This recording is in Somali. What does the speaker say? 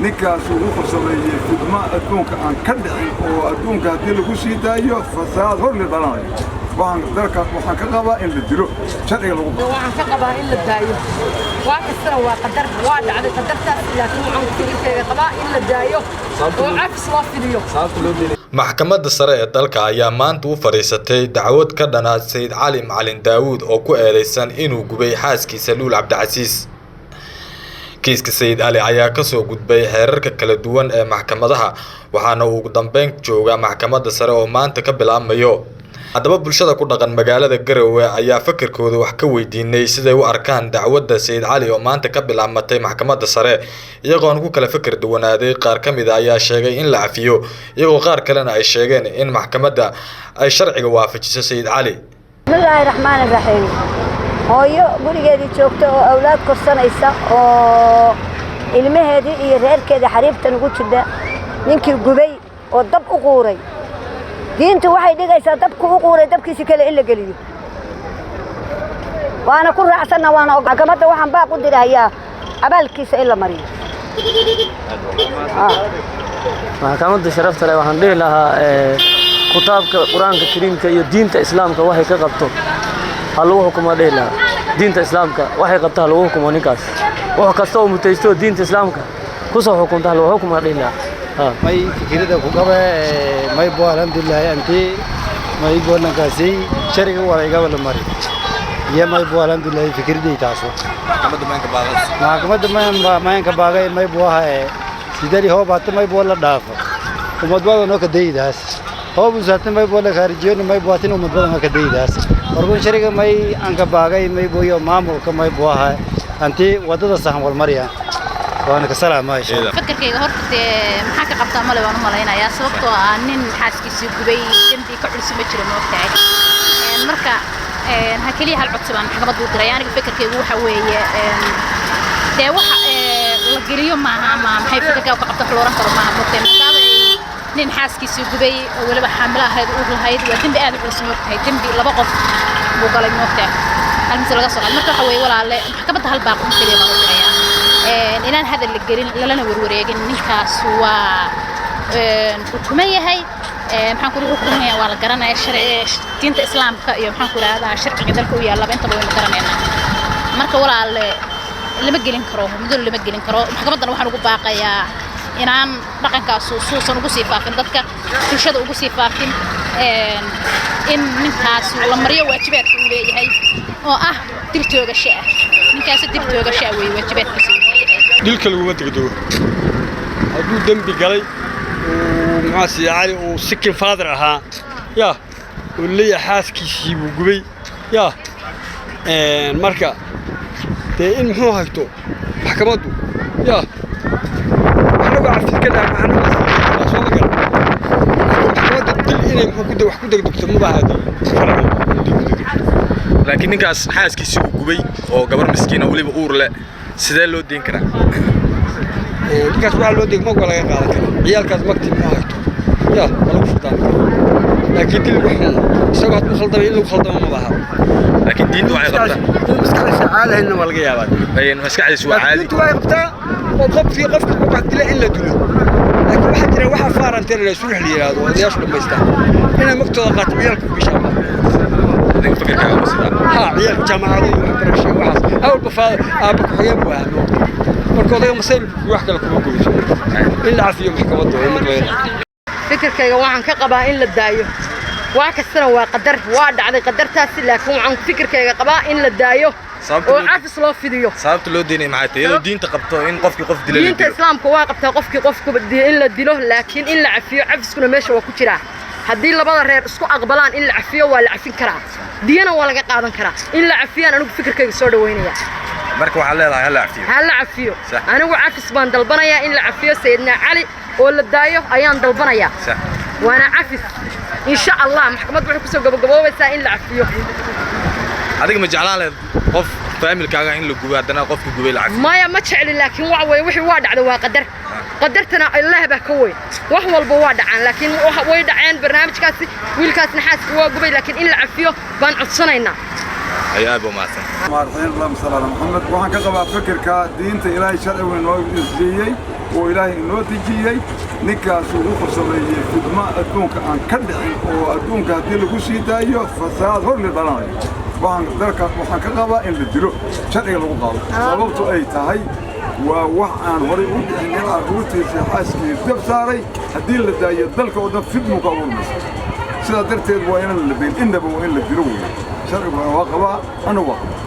Ninkaas wuxuu sameeyey fidma adduunka aan ka dhicin, oo adduunka haddii lagu sii daayo fasaad hor la dhalanayo. Waxaan dalka waxaan ka qabaa in la dilo, sharciga lagu Waxaan ka qabaa in la daayo. Waa kastana waa qadar, waa dhacday qadartaas, laakiin waxaan fikirkayga qabaa in la daayo oo cafis loo fidiyo. Maxkamadda sare ee dalka ayaa maanta u fadhiisatay dacwad ka dhana Sayid Cali Macalin Daawuud oo ku eedeysan inuu gubay xaaskiisa Luul Cabdicasiis. Kiiska Sayid Cali ayaa kasoo gudbay xeerarka kala duwan ee maxkamadaha, waxaana uu ugu dambeyn joogaa maxkamadda sare oo maanta ka bilaabmayo. Haddaba bulshada ku dhaqan magaalada Garowe ayaa fikirkooda wax ka weydiinay siday u arkaan dacwadda Sayid Cali oo maanta ka bilaabmatay maxkamadda sare, iyagoon ku kala fikir duwanaaday. Qaar ka mid a ayaa sheegay in la cafiyo, iyagoo qaar kalena ay sheegeen in maxkamadda ay sharciga waafajiso Sayid Cali. Bismillaahi raxmaani raxiim. Hooyo gurigeedii joogta oo awlaad korsanaysa oo ilmaheedii iyo reerkeedii xariiftan ugu jidha, ninkii gubay oo dab u quuray, diintu waxay dhigaysaa dabku u quuray dabkiisi kale in la geliyo. Waana ku raacsanna, waana maxkamadda waxaan baaq u dirahayaa abaalkiisa in la mariyo. Maxkamadda sharafta leh waxaan dhihi lahaa, kitaabka Qur-aanka Kariimka iyo diinta Islaamka waxay ka qabto ha lagu xukumo dhihi lahaa. Diinta Islaamka waxay qabto ha lagu xukumo ninkaas. Wax kasta oo mutaysto diinta Islaamka ku soo xukunta ha lagu xukumo dhihi lahaa. May fikirada ku qabe may bo, alxamdulillahi, anti may bo nankaasi sharciga wala la mari iyo may bo, alxamdulillahi, fikirday taaso. Maxkamadda mayanka baagay may bo aha sidari hoob hata may bo la dhaafo, ummad badan oo ka daydaas hoob usaata may bo la khaarijiyona may bo hatin ummad badan oo ka daydaas. Markun sharciga may anka baagay may bo iyo maamulka may bo aha anti wadada saxan wal mariya, waana ka salaamay. Fakarkayga horta dee maxaa ka qabtaa male waan u malaynayaa, sababtoo ah nin xaaskiisii gubay dembi ka culsi ma jiro, moogtahay. Marka ha keliya hal codsi baan maxkamadda u diray. Aniga fakarkaygu waxa weeye, dee waxa la geliyo maaha ama maxay fakarkaaga ka qabta wax la oran karo maaha, moogtahay, maadaama ay nin xaaskiisii gubay oo weliba xaamilo ahayd, uur lahayd, waa dembi aad u culus, moogtahay. Dembi laba qof buu galay, moogtahay, hal mise laga soo qaad. Marka waxa weeye, walaale, maxkamadda hal baaq un keliya baan u dirayaa, inaan hadal la gelin lalana warwareegin. Ninkaas waa xukuman yahay. Maxaan ku xukumaya waa la garanaya, sharci diinta Islaamka iyo maxaan ku rahdaa sharciga dalka u yaallaba intaba waynu garanaynaa. Marka walaale lama gelin karo muddo, lama gelin karo. Maxkamaddana waxaan ugu baaqayaa inaan dhaqankaasu suusan ugu sii faafin dadka, bulshada ugu sii faafin, in ninkaas la mariyo waajibaadka uu leeyahay oo ah dil toogasho ah. Ninkaas dil toogasho ah weeye waajibaadkiisa uu leeyahay. Dilka laguma degdego. Hadduu dembi galay uu muxuu Sayid Cali uu second father ahaa yaa uu leeyahay, xaaskiisii buu gubay yaa. Marka dee in muxuu hayto maxkamaddu yaa waxna waa cafis ka dhaha, waxna waa soo ma garan. Maxkamadda dil inay muxuu ku wax ku degdegto ma baha sharciga dil ku degdegto. Laakiin ninkaas xaaskiisii uu gubay oo gabar miskiina weliba uur leh, sidee loo deyn karaa? Ninkaas waxaa loo deg mag waa laga qaadan karaa, ciyaalkaas magti muxuu hayto yaa waa lagu furdaami karaa, laakiin dil wax isagoo hadduu khaldamay in lagu khaldamo ma baha. Laakiin diintu waxay qabtaa in maskaxdiisa caadi ahaynna waa laga yaabaa. Maskaxdiisu waa caadi. Diintu waxay qabtaa oo qofkii wax dila in la dilo, laakiin waxaa jira waxa faaranteen la sulx la yiraahdo, odayaashu dhamaystaan inay magtooda qaato, ciyaalka ku bishaan. Adiga fikirkaaga waa sidaa? Ha, ciyaalka jaamacada iyo waxbarasho waxaas awalba aabba ku-xigeen buu ahaa, marka odayga masayl wax kale kuma goyso in la cafiyo maxkamadda oo mid laga Fikirkayga waxaan ka qabaa in la daayo. Waa kastana waa qadar, waa dhacday qadartaasi, laakiin waxaan fikirkayga qabaa in la daayo oo cafis loo fidiyo. Sababta loo deynay maxay tahay iyadoo diinta qabto in qofkii qof dila la Diinta dilo? Islaamka waa qabtaa qofkii qofku in la dilo, laakiin in la cafiyo, cafiskuna meesha waa ku jiraa. Haddii labada reer isku aqbalaan in la cafiyo, waa la cafin karaa, diyana waa laga qaadan karaa. In la cafiyaan anigu fikirkayga soo dhaweynaya. Marka waxaad leedahay ha la cafiyo? Ha la cafiyo. Sax. Anigu cafis baan dalbanayaa, in la cafiyo Sayidna Cali oo la daayo ayaan dalbanayaa. Waana cafis insha Allah. Maxkamaddu waxay kusoo gabagaboobaysaa in la cafiyo. Adiga ma jeclaan lahayd qof faamilkaaga in la gubo, haddana qofka gubay la cafiyo? Maya, ma jecli, laakiin waxa weeye wixii waa dhacda, waa qadar. Qadartana Allah baa ka weyn. Wax walba waa dhacaan, laakiin way dhaceen barnaamijkaasi, wiilkaasna xaaska waa gubay, laakiin in la cafiyo baan codsanaynaa. Ayaa aad baa mahadsan. Raxiim, allahuma salli ala Maxamed. Waxaan ka qabaa fikirka diinta Ilaahay sharcigu inoo siiyey. Oo Ilaahay inoo dejiyey. Ninkaasu wuxuu sameeyey fidma adduunka aan ka dhicin, oo adduunka haddii lagu sii daayo fasaad hor la dhalanayo. Waxaan dalka waxaan ka qabaa in la dilo, sharciga lagu qaado. Sababtu ay tahay waa wax aan horay u dhicin in carruurtiisa xaaskiisa dab saaray. Haddii la daayo, dalka oo dhan fidmu ka abuurmaysa. Sidaa darteed waa inaan la dayn innaba, waa in la dilo weeye. Sharciguna waa qabaa, anna waa qabaa.